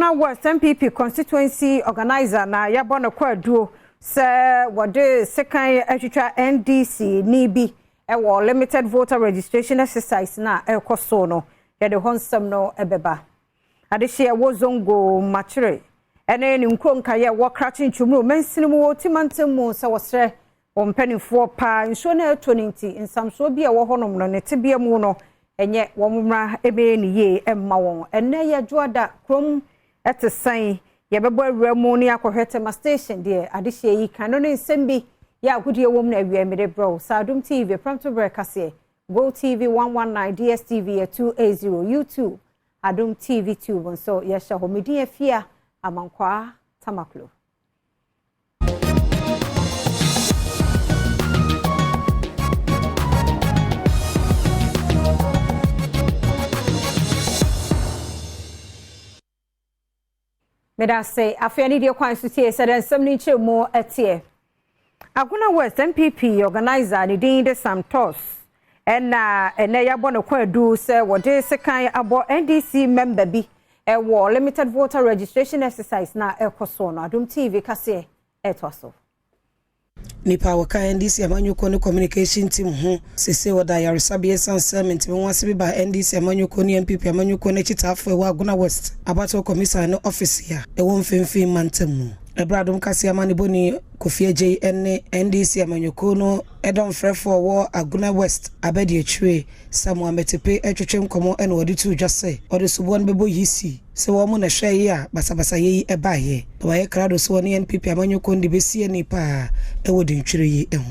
Agona West NPP constituency organizer na yɛabɔ no kwaduo sɛ wɔde sekan atwitwa NDC ni bi wɔ limited voter registration exercise na ɛrekɔ so no. Yɛde hɔ nsɛm no bɛba. Adehyeɛ wɔ Zongo Makyere ne ne nkuro nkaeɛ wɔ Krachi Nchumuru mansini mu wɔ Timantam mu sɛ wɔsrɛ wɔn mpanimfoɔ paa nsuo no ɛretɔ no nti nsamsoɔ bi a ɛwɔ hɔnom no ne tebea mu no ɛnyɛ wɔn mmra ɛbɛyɛ ne yie ɛmma wɔn. Ɛnnɛ yɛ Dwoada, kurom ɛte sɛn? Yɛbɛbɔ awura mu ne akɔhwɛ Tema station deɛ adehyeɛ yi kan no ne nsɛm bi yɛ agodie wɔ mu na awia mede brɛ wo. Saa Adom TV, Prɛmtoberɛ Kaseɛ, Go TV 119, DSTV yɛ 280, YouTube, Adom TV Tube nso yɛhyɛ hɔ. Medin Afia Amankwaa Tamaklo. Meda ase. Afei ne deɛ kwan so tie sɛ dɛ nsɛm no nkyerɛmu ɛteɛ. Agona West NPP organizer ne din de Sam Tos ɛna ɛnɛ yɛabɔ no kwadu sɛ wɔde sekan abɔ NDC member bi ɛwɔ limited voter registration exercise na ɛkɔ soɔ no. Adom TV kaseɛ ɛtoa so. Nipa a wɔka NDC amanyɔkuo ne communication team ho sese wɔda ayaresabea esiane sɛ mentumi ho ase bi baa NDC amanyɔkuo ne NPP amanyɔkuo no akyitaafoɔ ɛwɔ Agona West abatoɔ kɔmisa ne ɔfisi a ɛwɔ mfimfini mantam mu. Ɛberɛ Adom Kaseɛ amanebɔni Kofi Adjei ne NDC amanyɔkuo no dɔmfrɛfoɔ a ɔwɔ Agona West abadiakyire Samuel Ametepe retwetwe nkɔmmɔ na ɔde too dwa sɛ ɔde soboɔ no bɛbɔ Yisi sɛ wɔn na ɛhwɛeɛ a basabasayɛ yi baeɛ na wɔayɛ krado sɛ wɔne NPP amanyɔkuo no de bɛsi ani paa wɔ dintwerɛ yi ho.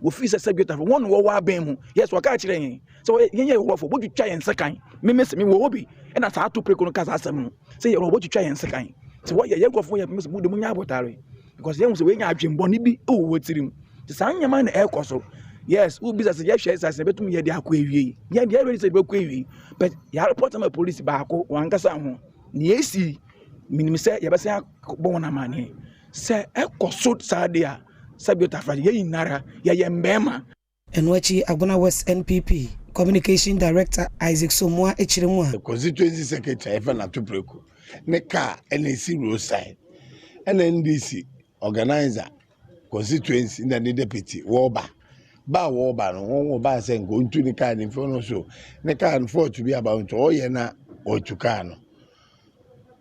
Wɔfiri sɛ sɛ dwetafo wɔn na wɔwɔ abɛn mu. Yes, wɔka kyerɛ yɛn sɛ yɛn yɛ Yehowafoɔ, wɔtwitwa yɛn sekan. Me me se mewɔ hɔ bi ɛna saa to preko no ka saa asɛm no sɛ yɛ wɔtwitwa yɛn sekan. Sɛ wɔyɛ yɛn nkurɔfoɔ yɛ me se mo de mo nya abotare because yɛn sɛ wɔanya adwembɔne bi wɔ wɔn tirim. Nti saa nneɛma na ɛrekɔ so. Yes, wobisa sɛ yɛhwɛ sɛ sɛ yɛbɛtumi yɛde akɔ awie. Yɛn deɛ yɛready sɛ yɛbɛkɔ awie. But yɛareport ama polisi baako wɔn ankasa ho. Nea esi menim sɛ yɛbɛsan akɔbɔ wɔn amanneɛ. Sɛ ɛkɔ so saa deɛ a, sɛbi otafra yɛn nyinara yɛyɛ mmarima. Ɛno akyi Agona West NPP Communication Director Isaac Somoa kyerɛ mu a, Constituency secretary a yɛfrɛ no Ato Preko ne car na esi roadside ɛna NDC organizer constituency na ne deputy wɔreba. Ba a wɔreba no wɔn wɔbaa sɛ nka ɔntu ne car no mfi ɔno so ne car no fault bi aba nti ɔyɛ na ɔtu car no.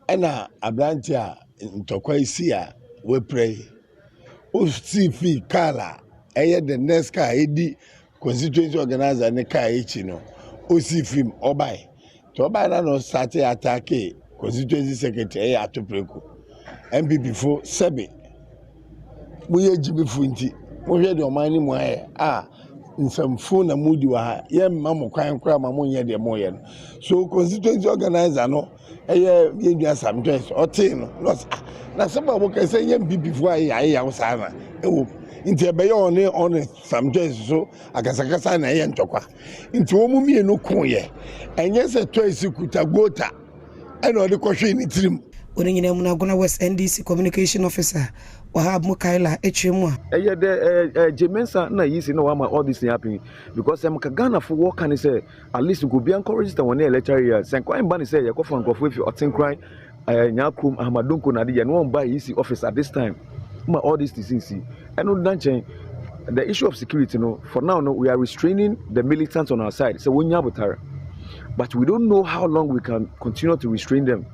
Ɛna aberante a ntɔkwa yi si a wapira yi, osii fii car a ɛyɛ the next car edi constituency organizer ne car akyi no, osii fim ɔbae. Nti ɔbae na na ɔsate ataake constituency secretary ɛyɛ Ato Preko. NPP fo sɛbe moyɛ gyimifo nti mohwɛ deɛ ɔman no mu ayɛ a nsɛmfo na modi wɔ ha yɛmma mo kwan koraa ma monyɛ deɛ moyɛ no. So constituency organizer no ɛyɛ yɛn nua Sam Joyce ɔtee no na ɔsɛ ah na sɛm a wɔka sɛ yɛn NPP fo ayɛ ayeyaw saa na ɛwɔ nti ɛbɛyɛ ɔne ɔne Sam Joyce so akasakasa na ɛyɛ ntɔkwa nti wɔn mmienu koeɛ ɛnyɛ sɛ Joyce kuta gota ɛna ɔde kɔhwee ne tirim. Wɔ ne nyinaa mu no, Agona West NDC Communication Officer Wahab Mukaila kyerɛ mu a, Ɛyɛ dɛ ɛɛ Jay Mensah na Yisi na wama all this thing happen because sɛ mka Ghana fo wɔka ne sɛ at least nka obiara nkɔ register wɔn electoral area sɛ nkwa mba ne sɛ yɛkɔfa nkurɔfoɔ efi Ɔtenkran ɛɛ Nyakurom Ahamadonko na ade yɛ no wɔn ba Yisi office at this time ma all these things nsi ɛno da nkyɛn the issue of security no for now no we are restraining the militants on our side sɛ wɔnya abotare but we don't know how long we can continue to restrain them.